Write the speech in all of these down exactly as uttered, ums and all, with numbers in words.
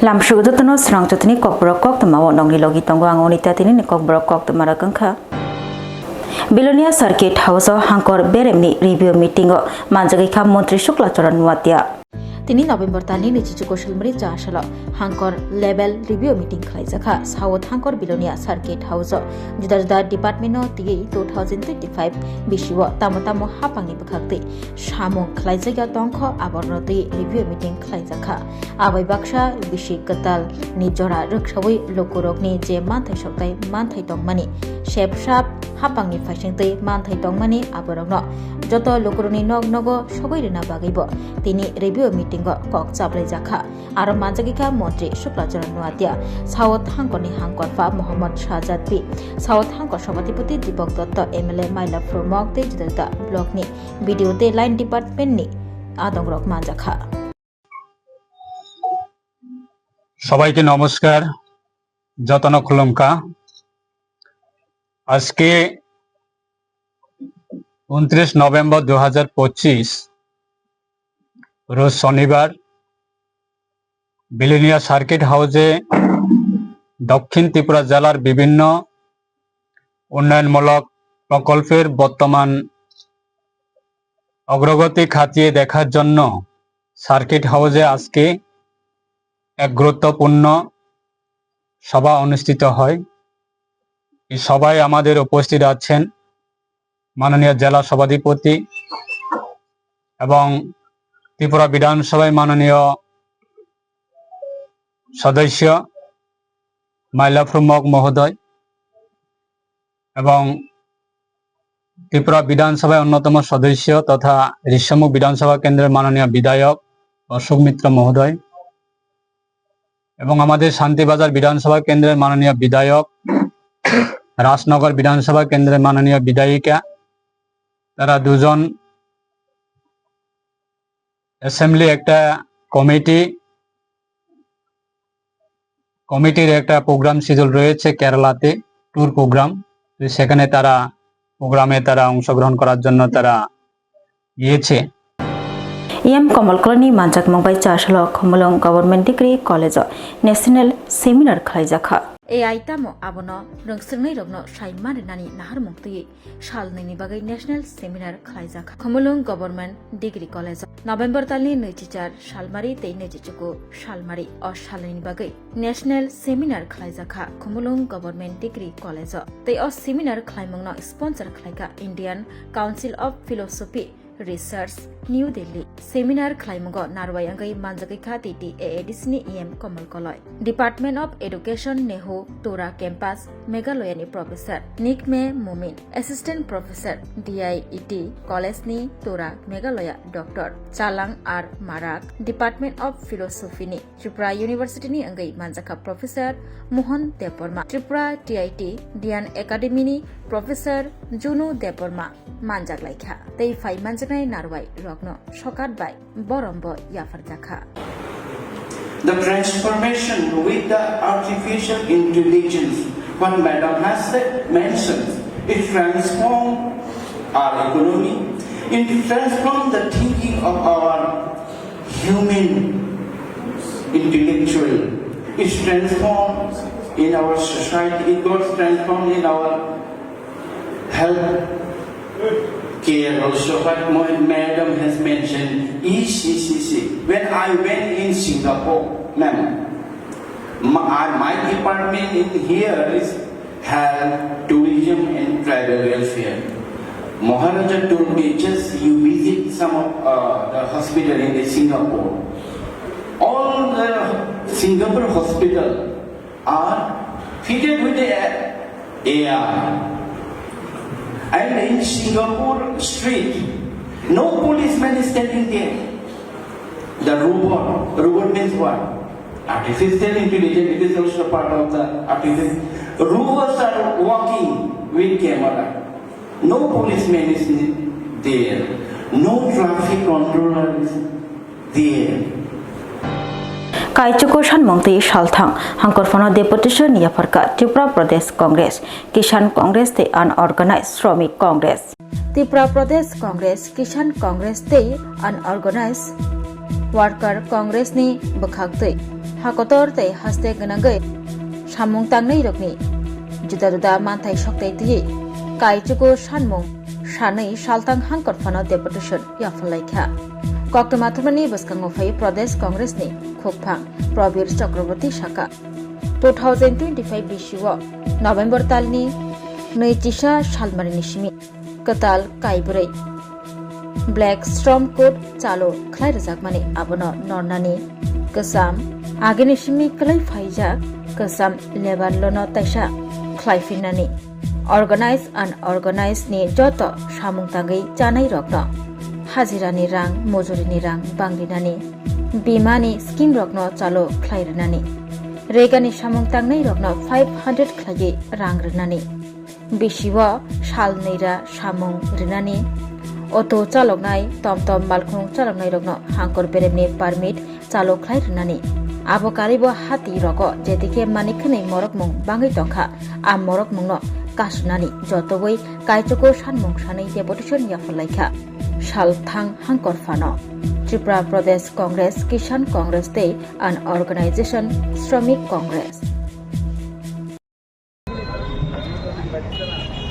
Lamsuk jotono srang jothini kokborok koktwma o nokni logi tongo ang Onita tini ni kokborok koktwma rok wngkha. Bilonia Circuit House o hangkor beremni review meeting o manjagwi kha Montri Shukla Charan Nuatia. Tini November talni naichi chuku salmari cha salo hangkor level review meeting khlaijakha South Hangkor Bilonia Circuit House o juda juda department o tiywi two thousand twenty-five bisio tamo tamo hapangni bwkhaktwi samung khlaijak ya tongkho aborno twi review meeting khlaijakha. Abai baksa bisi kwtal ni jora rwksawi lukurokni je manthai soktai manthai tongmani sepsap hapangni phaisingtwi manthai tongmani aborokno joto lukurokni nok nogo sogwi rwna bagwibo tini review meeting o kok chaplaijakha. Aro manjagwikha Montri Shukla Charan Nuatia, South Hangkorni hangkorpha Mohammad Shahzad P, South Hangkor Sabhadipati Deepak Dutta, M L A Mailapur Mok tei juda juda block ni B D O tei line department ni adongrok manjakha. সবাইকে নমস্কার, যতন খুলুমকা। আজকে ঊনত্রিশ নভেম্বর দুই হাজার পঁচিশ, রোজ শনিবার, বিলোনিয়া সার্কিট হাউসে দক্ষিণ ত্রিপুরা জেলার বিভিন্ন উন্নয়নমূলক প্রকল্পের বর্তমান অগ্রগতি খতিয়ে দেখার জন্য সার্কিট হাউসে আজকে এক গুরুত্বপূর্ণ সভা অনুষ্ঠিত হয়। এই সভায় আমাদের উপস্থিত আছেন মাননীয় জেলা সভাধিপতি এবং ত্রিপুরা বিধানসভায় মাননীয় সদস্য মাইলাফুর মগ মহোদয় এবং ত্রিপুরা বিধানসভায় অন্যতম সদস্য তথা ঋষ্যমুখ বিধানসভা কেন্দ্রের মাননীয় বিধায়ক অশোক মিত্র মহোদয় এবং আমাদের শান্তিবাজার বিধানসভা কেন্দ্রের মাননীয় বিধায়ক, রাজনগর বিধানসভা কেন্দ্রের মাননীয় বিধায়িকা, তারা দুজন অ্যাসেম্বলি একটা কমিটি, কমিটির একটা প্রোগ্রাম শিডিউল রয়েছে কেরালাতে, ট্যুর প্রোগ্রাম। তো সেখানে তারা প্রোগ্রামে তারা অংশগ্রহণ করার জন্য তারা গিয়েছে। E M Komol Koloi ni manjakmung bai cha salo Khumulwng Government Degree College o National Seminar khlaijakha. A I tamo abono rwngswngnai rokno sai manrinani naharmung twiwi sal nwi ni bagwi National Seminar khlaijakha Khumulwng Government Degree College o. November talni naichi char salmari tei naichi chuku salmari o salnwi ni bagwi National Seminar khlaijakha Khumulwng Government Degree College o. Tei o seminar khlaimungno sponsor khlaikha Indian Council of Philosophy Research, New Delhi. Seminar khlaimungo narwai wngwi manjagwi kha T T A A D C ni E M Komol Koloi, Department of Education, Nehu Tura Campus, Meghalaya ni Professor Nikme Momin, Assistant Professor D I E T College ni Tura, Meghalaya, Doctor Chalang R Marak, Department of Philosophy ni Tripura University ni wngwi manjakha Professor Mohan Debbarma, Tripura T I T Dhyan Academy ni Professor Junu Debbarma manjak laikha tei phai manjaknai narwai rokno sokat bai borom bo yapharjakha. The transformation with the artificial intelligence, what Madam has said, mentioned, it transform our economy, it transform the thinking of our human intellectual. It transforms in our society, it got transformed in our health care also. What my madam has mentioned, E C C C. When I went in Singapore, ma'am, my, my department in here is health, tourism and tribal welfare. Maharaja told me, just you visit some of uh, the hospital in the Singapore. All the Singapore hospital are fitted with the A R. And in Singapore street, no policeman is standing there. The robot, robot means what? Artificial intelligence, it is also part of the artificial. Robots are walking with camera. No policeman is there. No traffic controller is there. Kaichuku sanmung twi salthang hangkorphano deputation yapharkha Tripura Pradesh Congress, Kisan Congress tei Unorganized Shramik Congress. Tripura Pradesh Congress, Kisan Congress tei Unorganized Worker Congress ni bwkhaktwi Hakotor tei haste gwnangwi samung tangnai rokni juda juda manthai soktai twiwi kaichuku sanmung sanwi salthang hangkor phano deputation yapharlaikha. Koktwma thumnani bwskango phai Pradesh Congress ni khukphang Prabir Chakraborty sakha, two thousand twenty-five bisio November talni nui chisa salmarini simi kwtal kaibrwi Black Storm Code chalo khlai rwjakmani abono nornani kwcham, agini simi kwlai phaijak kwcham labour lono taisa khlai phinnani, organize unorganized ni joto samung tangwi chanai rokno hajirani rang, mujurini rang bangrinani, bimani scheme rokno chalo khlai rwnani, regani samung tangnai rokno five hundred khlaiwi rang rwnani. Bisio sal nwi ra samung rinani, auto chaloknai, tomtom malkhung chaloknai rokno hangkor beremni permit chalo khlai rinani. Abo karwibo hati rogo jedikhe manik khwnwi morokmung bangwi tongkha, a morokmungno kasunani jotobwi kaichuku sanmung sanwi deputation yapharlaikha. Salthang hangkor phano Tripura Pradesh Congress, Kisan Congress tei an organization Shramik Congress.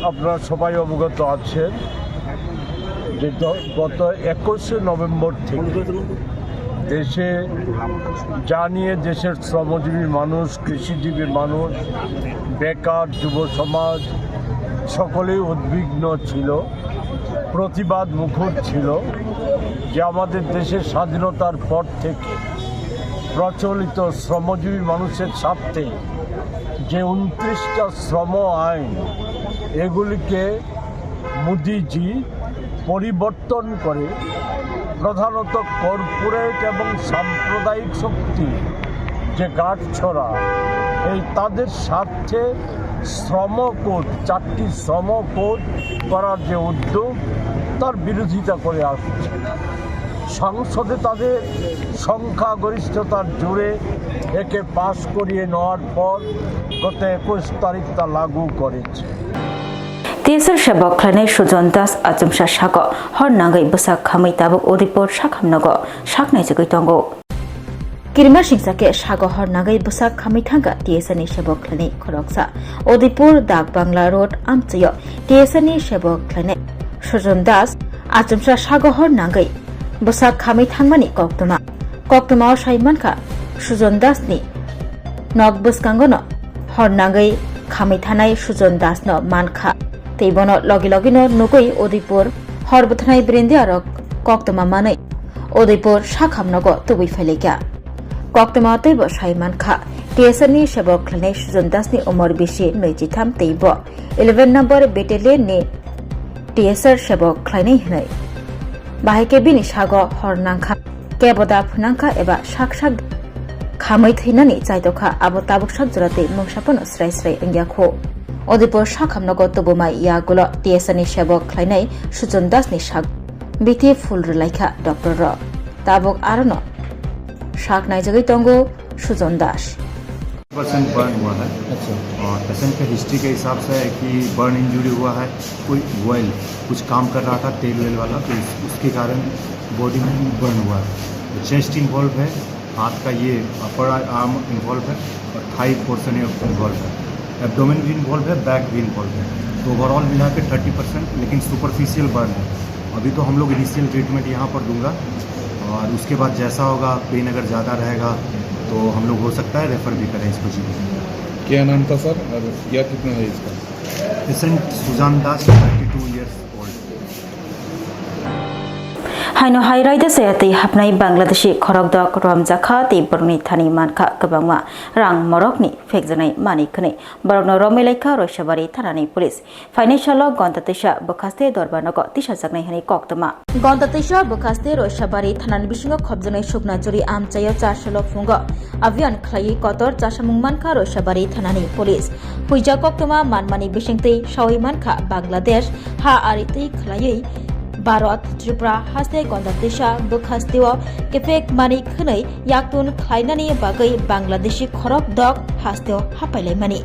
আপনারা সবাই অবগত আছেন যে দ- গত একুশে নভেম্বর থেকে দেশে জানিয়ে দেশের শ্রমজীবী মানুষ, কৃষিজীবী মানুষ, বেকার, যুব সমাজ সকলেই উদ্বিগ্ন ছিল, প্রতিবাদ মুখর ছিল যে আমাদের দেশের স্বাধীনতার পর থেকে প্রচলিত শ্রমজীবী মানুষের স্বার্থে যে ঊনত্রিশটা শ্রম আইন, এগুলিকে মোদিজি পরিবর্তন করে প্রধানত কর্পোরেট এবং সাম্প্রদায়িক শক্তি যে গাঁটছড়া, এই তাদের স্বার্থে শ্রম কোড, চারটি শ্রম কোড করার যে উদ্যোগ, তার বিরোধিতা করে আসছে। সংসদে তাদের সংখ্যাগরিষ্ঠতার জোরে একে পাশ করিয়ে নেওয়ার পর গত একুশ তারিখ তা লাগু করেছে। T S R sebok khlainai Sujon Das achomsa sago hor nangwi bwsak khamwi tabuk Udaipur sakhamnogo saknaijagwi tongo. Kirima singsa khe sago hor nangwi bwsak khamwi thangkha T S R ni sebok khlainai khoroksa. Udaipur Dak Bangla Road amchaio T S R ni sebok khlainai Sujon Das achomsa sago hor nangwi bwsak khamwi thangmani koktwma. Koktwmao sai mankha Sujon Das ni nok bwskangono hor nangwi khamwi thanai Sujon Das no mankha. Tei bono logi logino nugwi Udaipur hor bwthanai brindiarok koktwma manwi Udaipur sakhamnogo tubui phailaikha. Koktwma teibo sai mankha, T S R ni sebok khlainai Sujon Das ni umor bisi nui chitham tei bo eleven number battalion ni T S R sebok khlainai hwnwi. Bahai khe bini sago hor nangkha, kebo da phwnangkha eba sak sak khamwi thwinani chaitokha, abo tabuk sak jora tei mungsa phano srai srai wngya kho. Udaipur sakhamnogo tubumai yagulo T S R ni sebok khlainai Sujon Das ni sak bithi phul rwlaikha doctor rok. Tabuk arono sak naijagwi tongo Sujon Das. Percent burn हुआ है। अच्छा। और पेशेंट का हिस्ट्री के हिसाब से है कि बर्न इंजरी हुआ है, कोई ऑयल कुछ काम कर रहा था तेल वेल वाला, तो उस, उसके कारण बॉडी में बर्न हुआ है। तो चेस्ट इन्वॉल्व है, हाथ का ये अपर आर्म इन्वॉल्व है और थाई पोर्शन इन्वॉल्व है, एब्डोमेन भी इन्वॉल्व है, बैक भी इन्वॉल्व है। तो ओवरऑल मिला के थर्टी परसेंट, लेकिन सुपरफिशियल बर्न है। अभी तो हम लोग इनिशियल ट्रीटमेंट यहाँ पर दूंगा और उसके बाद जैसा होगा, पेन अगर ज़्यादा रहेगा तो हम लोग हो सकता है रेफर भी करें इसको जी। क्या नाम था सर और क्या कितना है इसका? Patient Sujan Das, thirty two years old. Haino hai raida saya tei hapnai Bangladeshi khorokdok romjakha tei borokni thani mankha kwbangma rang morokni phekjaknai manwi khwnwi borokno romwi laikha Roisabari thanani police. Phainai salo Gonta Tisa bwkhaste dorbar nogo tisajaknai hwnwi koktwma. Gonta Tisa bwkhaste Roisabari thanani bisingo khopjaknai Suknajuri amchaio char salo phungo abhiyan khlaiwi kotor chasamung mankha Roisabari thanani police. Huijak koktwma manmani bisingtwi sawi mankha Bangladesh ha ari twi khlaiwi Bharat, Tripura haste Gonta Tisa bwkhasteo kephek mani khwnwi yaktun khlainani bagwi Bangladeshi khorok dok hasteo hapailaimani.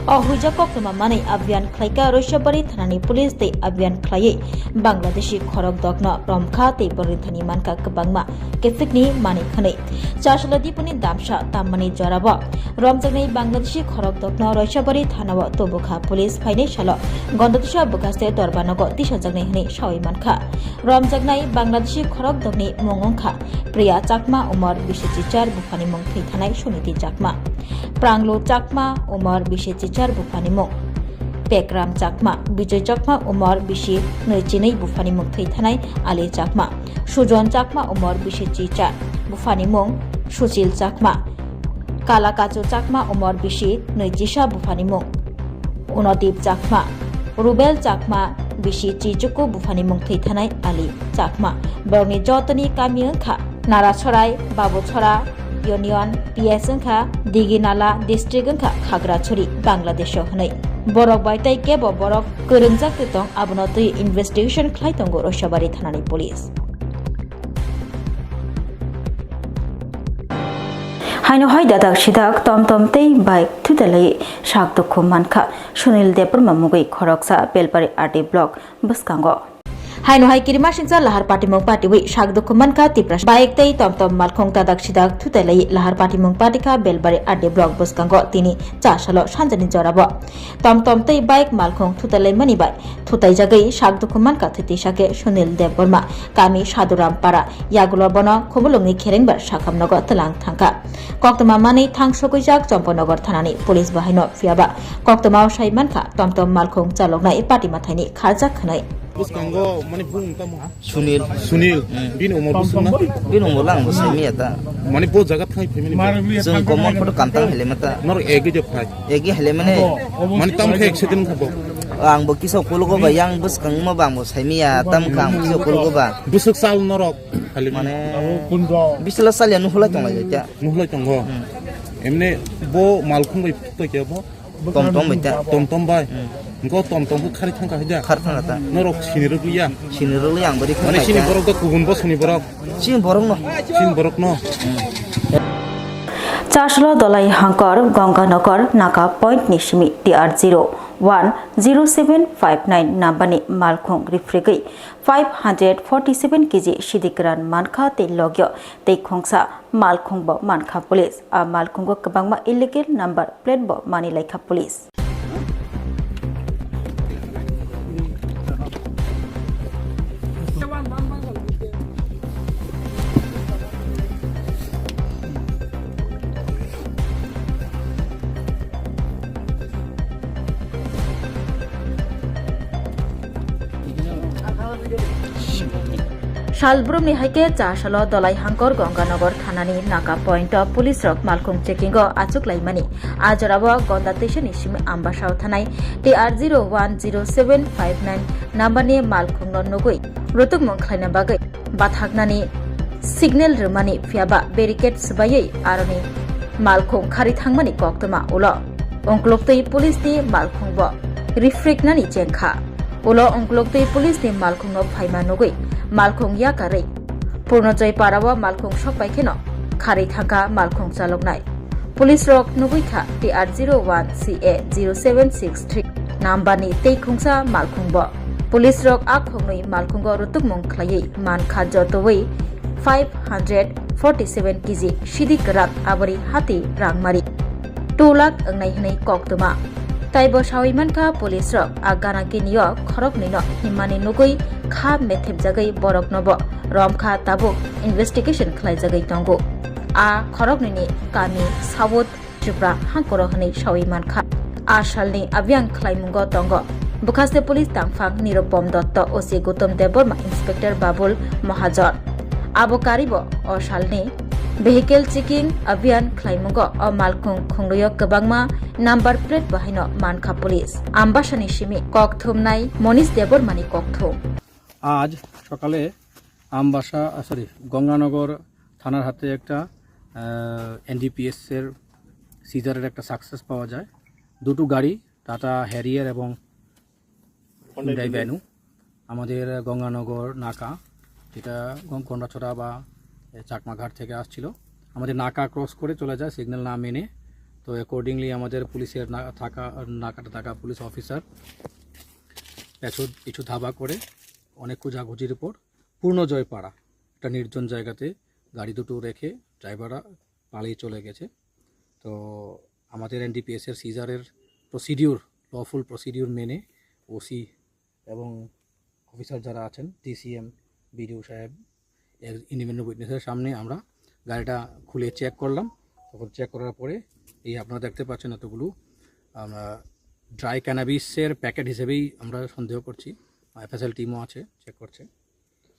O huijak koktwma manwi abhiyan khlaikha Roisabari thanani police tei abhiyan khlaiwi Bangladeshi khorok dokno romkha tei borokni thani mankha kwbangma kiphilni manwi khwnwi. Chasolo dipuni damsa tammani jorabo romjaknai Bangladeshi khorok dokno Roisabari thanao tubukha police phainai salo Gondatisa bwkhaste dorbanogo tisajaknai hwnwi sawi mankha. Romjaknai Bangladeshi khorok dokni mung wngkha Priya Chakma, umor bisi chichar, buphani mung thwi thanai Suniti Chakma. Pranglo Chakma, umor bisi chichar, buphani mung Pekram Chakma. Bijoy Chakma, umor bisi nwi chinwi, buphani mung thwi thanai Ali Chakma. Sujon Chakma, umor bisi chichar, buphani mung Suchil Chakma. Kalakachu Chakma, umor bisi nwi chisa, buphani mung Unodip Chakma. Rubel Chakma, bisi chichuku, buphani mung thwi thanai Ali Chakma. Borokni jotoni kami wngkha Narasorai, Babuchora, Union, P S wngkha Diginala, district wngkha Khagrachari, Bangladesh o hwnwi. Borok bai tei kebo borok kwrwngjak twi tong, abono twi investigation khlai tongo Roisabari thanani police. Haino hai dadak sidak tomtom tei bike thutelai sak dukhu mankha Sunil Debbarma mugwi khoroksa Belpari R D block bwskango. Haino hai kirima singcha lahar patimung patiwi sak dukhu mankha Tiprasa. Bike tei tomtom malkhung dadak sidak thutelai lahar patimung patikha Belpari R D block bwskango tini chasalo sanjani jorabo. Tomtom tei bike malkhung thutalaimani bai thutaijagwi sak dukhu mankha thwitwi sakhe Sunil Debbarma, kami Sadhuram Para, yagulo bono Khumulwngni Kherengbar sakhamnogo twlang thangkha. Koktwma manwi thang sokwijak Chomponogar thanani police bahaino, phiyaba koktwmao sai mankha tomtom malkhung chaloknai patimathaini kharjak hwnwi. Bwskango mani bung tamo? Sunil. Sunil. Hmm. Bini umor bwswk na? Bini umor lang bo simi ya ta. Mani bo jaga thai phaimani bo? Chwng komon photo kamtang hele mata. Nor egi je phai. Egi hele mane. Mani tam khe accident kha bo? Ang bo kisa kulugo ba, yang bwskang ma bang bo simi ya, tam kam kisa kulugo ba. Bwswk sal norok hali mane. Bisala salya nuhulai tonglai ja. Nuhulai tongo. Hmm. Emne bo malkhung bai to kya bo? Tom tom bai ta. Tom tom bai. Hmm. Engko tom tom khe khari thangkha haida. Khar thangkha ta. Norok sini rok liya. Sini rok liya ang bari. Mane khar sini ta. Borok da kubun bo sini borok. Sini borok no. Sini borok no. Chaslo Dolai Hangkor, Ganganagar, Naka Point ni simi T R zero one zero seven five nine number ni malkhung rifrigwi five hundred forty seven K G sidik ran mankha tei logyo tei khongsa malkhung bo mankha police. A malkhungo kwbangma illegal number plate bo mani laikha police. Salbrumni hai khe cha salo Dolai Hangkor Ganganagar thanani Naka Point o police rok malkhung checking o achuk laimani. A jorao Gonda Teisani simi Ambasa o thanai T R zero one zero seven five nine number ni malkhung no nugui rutukmung khlaina bagwi bathaknani signal rwmani, phiyaba barricade swbaiwi aroni malkhung khari thangmani koktwma ulo. Ungkluktwi police ni malkhung bo rifriknani chengkha. Ulo ungkluktwi police ni malkhung no phaima nugwi malkhung yakarwi Purnojoy para o malkhung sokpai kheno khari thangkha malkhung chaloknai. Police rok nugwi kha T R zero one C A zero seven six three number ni tei khungsa malkhung bo. Police rok a khongnwi malkhungo rutukmung khlaiwi mankha jotoi five hundred forty seven K G sidi kwrak abori hati rangmari two lakh wngnai hwnwi koktwma. Taibo sawi mankha police rok a gana gini o khoroknwi no himmani nugwi kha methepjagwi borok no bo romkha, tabuk investigation khlaijagwi tongo. A khoroknwi ni kami South Tripura hangkoro hwnwi sawi mankha. A salni abiyang khlaimungo tongo Bwkhaste Police tangphang Nirupom Dotto, O C Gautam Debbarma, Inspector Babul Mahajon. Abo karibo o salni vehicle checking abiyang khlaimungo o malkhung khungrwio kwbangma number plate bahaino mankha police. Ambasani simi kokthumnai Monish Debbarmani kokthum. আজ সকালে আমবাসা, আ, সরি, গঙ্গানগর থানার হাতে একটা, আহ, এনডিপিএস এর সিজারের একটা সাকসেস পাওয়া যায়। দুটো গাড়ি, টাটা হ্যারিয়ার এবং হুন্ডাই ভ্যানু, আমাদের গঙ্গানগর নাকা, যেটা গং-, গন্ডাছড়া বা, এ, চাকমাঘাট থেকে আসছিল, আমাদের নাকা ক্রস করে চলে যায় সিগন্যাল না মেনে। তো অ্যাকর্ডিংলি আমাদের পুলিশের না থাকা, নাকাটা থাকা পুলিশ অফিসার কিছু কিছু ধাবা করে অনেক খোঁজাখুঁজির পর পূর্ণজয় পাড়া, একটা নির্জন জায়গাতে গাড়ি দুটো রেখে ড্রাইভাররা পালিয়ে চলে গেছে। তো আমাদের এনডিপিএস এর সিজারের প্রসিডিউর, লফুল প্রসিডিউর মেনে ওসি এবং অফিসার যারা আছেন, ডিসিএম, বিডিও সাহেব, ইন্ডিপেন্ডেন্ট উইটনেসের সামনে আমরা গাড়িটা খুলে চেক করলাম। তখন চেক করার পরে এই আপনারা দেখতে পাচ্ছেন এতগুলো আমরা ড্রাই ক্যানাবিসের প্যাকেট হিসেবেই আমরা সন্দেহ করছি। এফএসএল টিমও আছে, চেক করছে।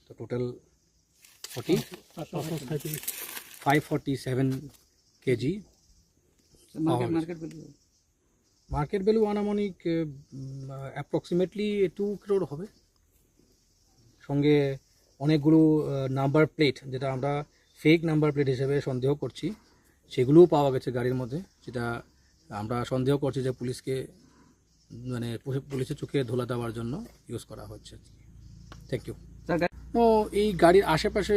তো total forty, five forty seven KG. Market market value market value আনুমানিক অ্যাপ্রক্সিমেটলি টু ক্রোর হবে। সঙ্গে অনেকগুলো নাম্বার প্লেট, যেটা আমরা ফেক নাম্বার প্লেট হিসেবে সন্দেহ করছি, সেগুলোও পাওয়া গেছে গাড়ির মধ্যে, যেটা আমরা সন্দেহ করছি যে পুলিশকে, মানে, পুলিশের চোখে ধুলা দেওয়ার জন্য ইউজ করা হচ্ছে। Thank you. তো এই গাড়ির আশেপাশে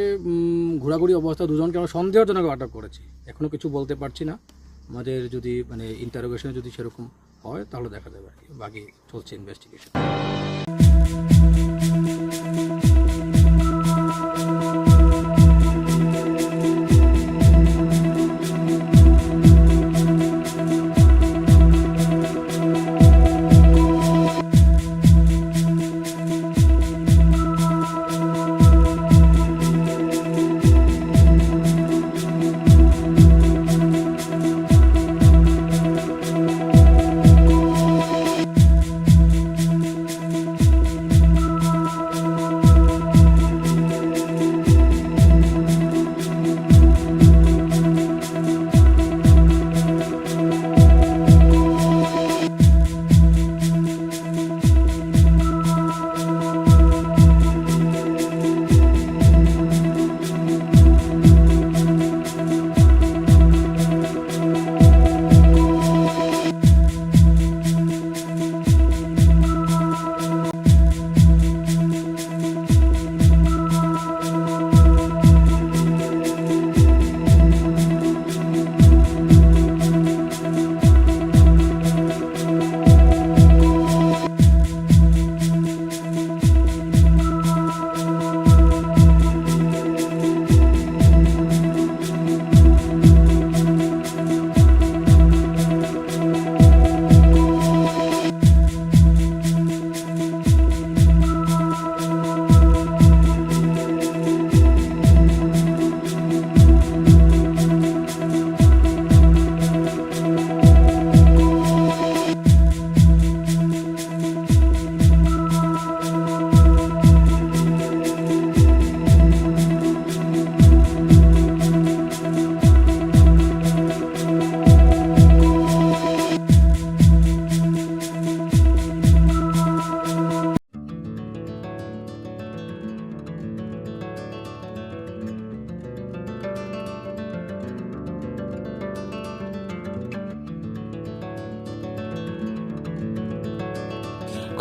ঘোরাঘুরি অবস্থা দুজনকে আমরা সন্দেহজনক আটক করেছি। এখনও কিছু বলতে পারছি না। আমাদের যদি, মানে, ইন্টারোগেশনে যদি সেরকম হয়, তাহলে দেখা যাবে আর কি। বাকি চলছে investigation.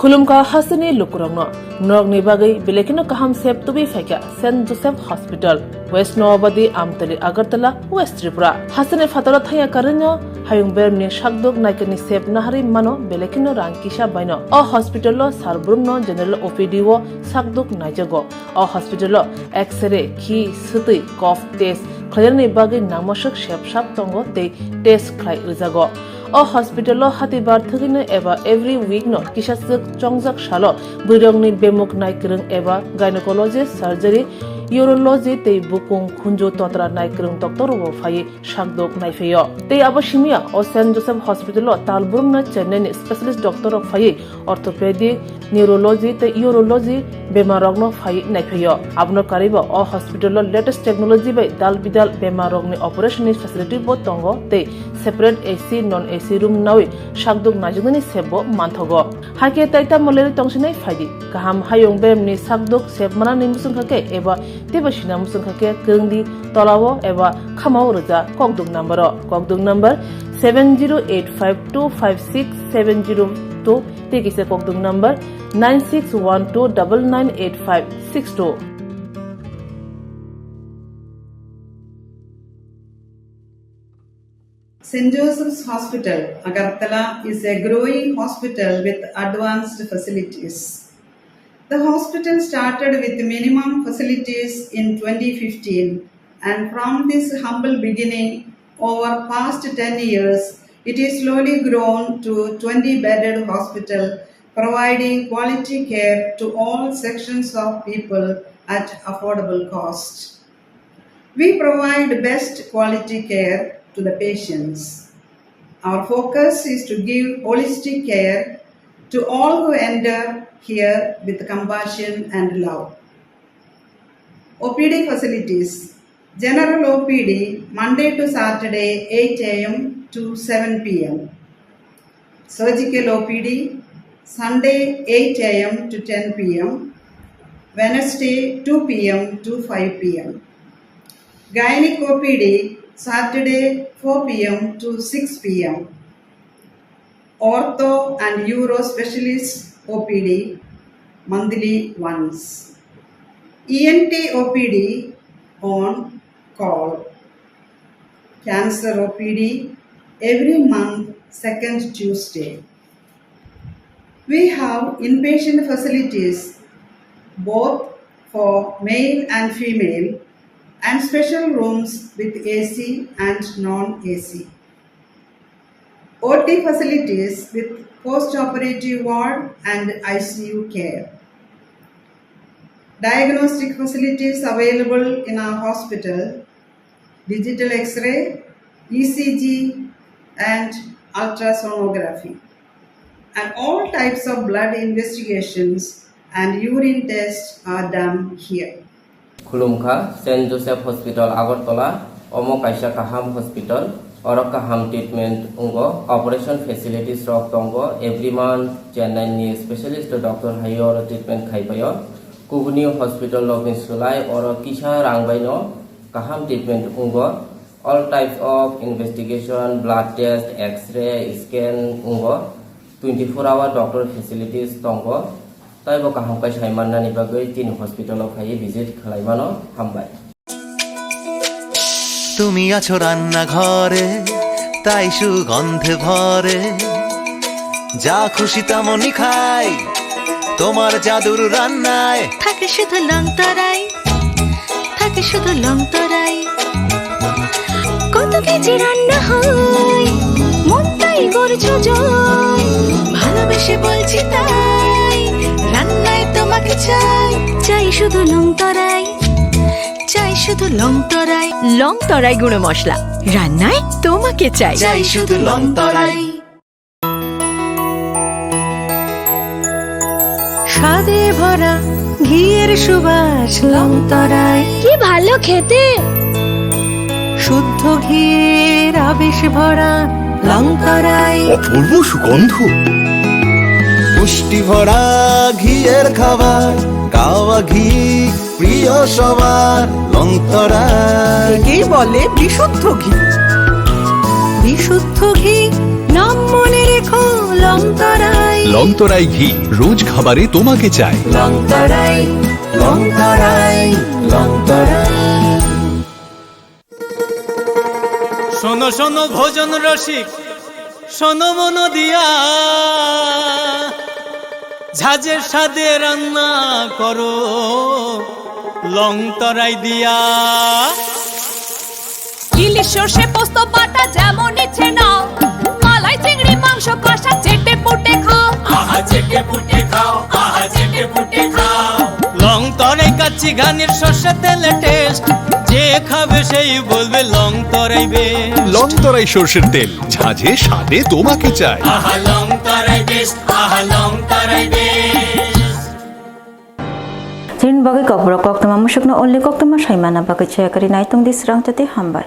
Khulumkha hasteni lukurokno, norokni bagwi belai kheno kaham sep tubui phaikha Saint Joseph Hospital, West Noabadi, Amtali, Agartala, West Tripura. Hasteni phataro thaya karwino hayung bermni sakduk naikani sep naharwi mano belai kheno rang kisa baino. O hospital-o sar brumno general O P D-o sakduk naijago. O hospital-o X-ray, khi, swtwi, cough test khlainani bagwi nangmaswk sep sap tongo tei test khlai rwjago. O hospital-o hatibar thwgwino eba every week-no kisaswk chongjak salo bwrwirokni bemuk naikwrwng eba gynecology, surgery, urology tei bukung khunju totra naikwrwng doctor-rokbo phaiwi sakdok naiphaio. Tei abo simiya o Saint Joseph Hospital-o tal brumno Chennai-ni specialist doctor-rok phaiwi orthopedic, neurology tei urology bemarrokno phaiwi naiphaio. Abono karwibo o hospital-o latest technology bai dal bidal bemarrokni operation-ni facility-bo tongo tei separate A C, non A C room nawi sakdok naijaknani sepbo manthogo. Hakhe tai tamo lerwi tongsinai phaidi. Kaham hayung beremni sakdok sep manani muchungkha khe eba teibo sina muchungkha khe kwrwngdi tolao eba khamao rwja kokduk number-o. Kokduk number seven zero eight five two five six seven zero two tei kisa kokduk number nine six one two double nine eight five six two. Saint Joseph's Hospital, Agartala is a growing hospital with advanced facilities. The hospital started with minimum facilities in twenty fifteen, and from this humble beginning, over past ten years, it is slowly grown to twenty bedded hospital, providing quality care to all sections of people at affordable cost. We provide best quality care to the patients. Our focus is to give holistic care to all who enter here with compassion and love. O P D facilities. General O P D, Monday to Saturday, eight A M to seven P M. Surgical O P D, Sunday, eight A M to ten P M, Wednesday, two P M to five P M. Gynec O P D, Saturday, four P M to six P M. Ortho and Uro Specialist O P D, monthly once. E N T O P D on call. Cancer O P D every month, second Tuesday. We have inpatient facilities both for male and female, and special rooms with A C and non-A C. O T facilities with post-operative ward and I C U care. Diagnostic facilities available in our hospital: digital X-ray, E C G, and ultrasonography. And all types of blood investigations and urine tests are done here. Khulumkha, Saint Joseph Hospital, Agartala. Omo kaisa kaham hospital. Oro kaham treatment wngo. Operation facilities rok tongo. Every month Chennai ni specialist doctor hai oro treatment khai paio. Kubuni hospital rokni slai oro kisa rang baino kaham treatment wngo. All types of investigation, blood test, X-ray, scan wngo. Twenty-four hour doctor facilities tongo. Taibo kaham khe sai mannani bagwi chini hospital o phaiwi visit khlai mano. Hambai. তুমি আছো রান্নাঘরে, তাই সুগন্ধে ভরে। যা খুশি তেমনই খাই, তোমার জাদুর রান্নায়। থাকে শুধু লং তরাই, থাকে শুধু লং তরাই। কত কেজি রান্না হয়, মন তাই করছো জয়। ভালোবেসে বলছি তাই, রান্নায় তোমাকে চাই। চাই শুধু লং তরাই, চাই শুধু লং তরাই। লং তরাই গুঁড়ো মশলা, রান্নায় তোমাকে চাই। চাই শুধু লং তরাই। স্বাদে ভরা ঘিয়ের সুবাস লং তরাই। কি ভালো খেতে! শুদ্ধ ঘিয়ের আবেশ ভরা লং তরাই। অপূর্ব সুগন্ধ। পুষ্টি ভরা ঘিয়ের খাবার, কাওয়া ঘি প্রিয় সবার লং তরাই। একেই বলে বিশুদ্ধ ঘি। বিশুদ্ধ ঘি, নাম মনে রেখো লং তরাই। লং তরাই ঘি, রোজ খাবারে তোমাকে চাই। লং তরাই, লং তরাই, লং তরাই। শোনো শোনো ভোজন রসিক, শোনো মন দিয়া, ঝাঁঝের স্বাদে রান্না করো লং তরাই দিয়া। ইলিশ সর্ষে পোস্ত বাটা যেমন ইচ্ছে নাও, মালাই চিংড়ি মাংস কষা চেটে পুটে খাও। আহা চেটে পুটে খাও, আহা চেটে পুটে খাও। লং তরাই কাচ্চি ঘানির সর্ষে তেলে টেস্ট, যে খাবে সেই বলবে লং তরাই বেস্ট। লং তরাই সর্ষের তেল, ঝাঁঝে স্বাদে তোমাকে চাই। আহা লং তরাই বেস্ট, আহা লং তরাই best. Chini bagwi kokborok koktwma musukno only koktwma saimana bagwi chaya kwrwi naitung di srang jati hambai.